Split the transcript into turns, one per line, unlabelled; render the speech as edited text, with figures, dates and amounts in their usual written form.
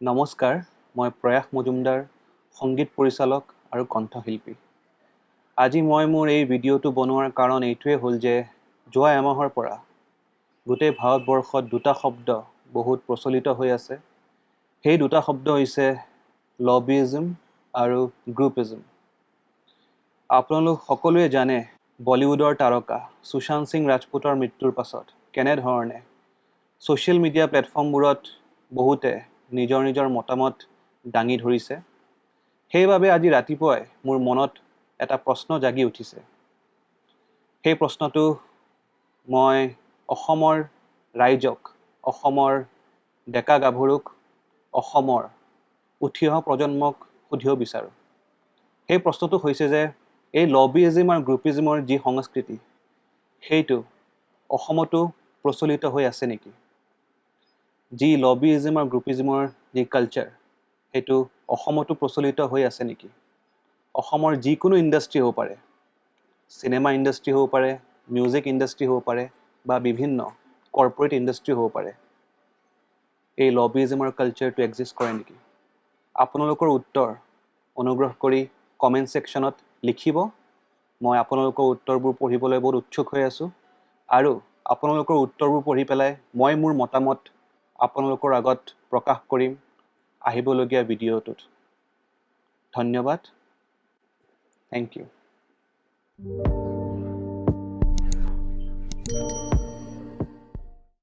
নমস্কাৰ, মই প্ৰয়াস মজুমদাৰ, সংগীত পৰিচালক আৰু কণ্ঠশিল্পী। আজি মই মোৰ এই ভিডিঅ'টো বনোৱাৰ কাৰণ এইটোৱে হ'ল যে যোৱা এমাহৰ পৰা গোটেই ভাৰতবৰ্ষত দুটা শব্দ বহুত প্ৰচলিত হৈ আছে। সেই দুটা শব্দ হৈছে লবিইজম আৰু গ্ৰুপিজম। আপোনালোক সকলোৱে জানে বলিউডৰ তাৰকা সুশান্ত সিং ৰাজপুতৰ মৃত্যুৰ পাছত কেনেধৰণে ছ'চিয়েল মিডিয়া প্লেটফৰ্মবোৰত বহুতে নিজৰ নিজৰ মতামত দাঙি ধৰিছে। সেইবাবে আজি ৰাতিপুৱাই মোৰ মনত এটা প্ৰশ্ন জাগি উঠিছে। সেই প্ৰশ্নটো মই অসমৰ ৰাইজক, অসমৰ ডেকা গাভৰুক, অসমৰ উঠি অহা প্ৰজন্মক সুধিব বিচাৰোঁ। সেই প্ৰশ্নটো হৈছে যে এই লবিইজম আৰু গ্ৰুপিজমৰ যি সংস্কৃতি, সেইটো অসমতো প্ৰচলিত হৈ আছে নেকি? যি লবিইজম আৰু গ্ৰুপিজমৰ যি কালচাৰ, সেইটো অসমতো প্ৰচলিত হৈ আছে নেকি? অসমৰ যিকোনো ইণ্ডাষ্ট্ৰী হ'ব পাৰে, চিনেমা ইণ্ডাষ্ট্ৰী হ'ব পাৰে, মিউজিক ইণ্ডাষ্ট্ৰী হ'ব পাৰে বা বিভিন্ন কৰ্পৰেট ইণ্ডাষ্ট্ৰী হ'ব পাৰে, এই লবিইজমৰ কালচাৰটো এক্সিষ্ট কৰে নেকি? আপোনালোকৰ উত্তৰ অনুগ্ৰহ কৰি কমেণ্ট ছেকশ্যনত লিখিব। মই আপোনালোকৰ উত্তৰবোৰ পঢ়িবলৈ বহুত উৎসুক হৈ আছোঁ আৰু আপোনালোকৰ উত্তৰবোৰ পঢ়ি পেলাই মই মোৰ মতামত আপোনালোকৰ আগত প্ৰকাশ কৰিম আহিবলগীয়া ভিডিঅ'টোত। ধন্যবাদ, thank U.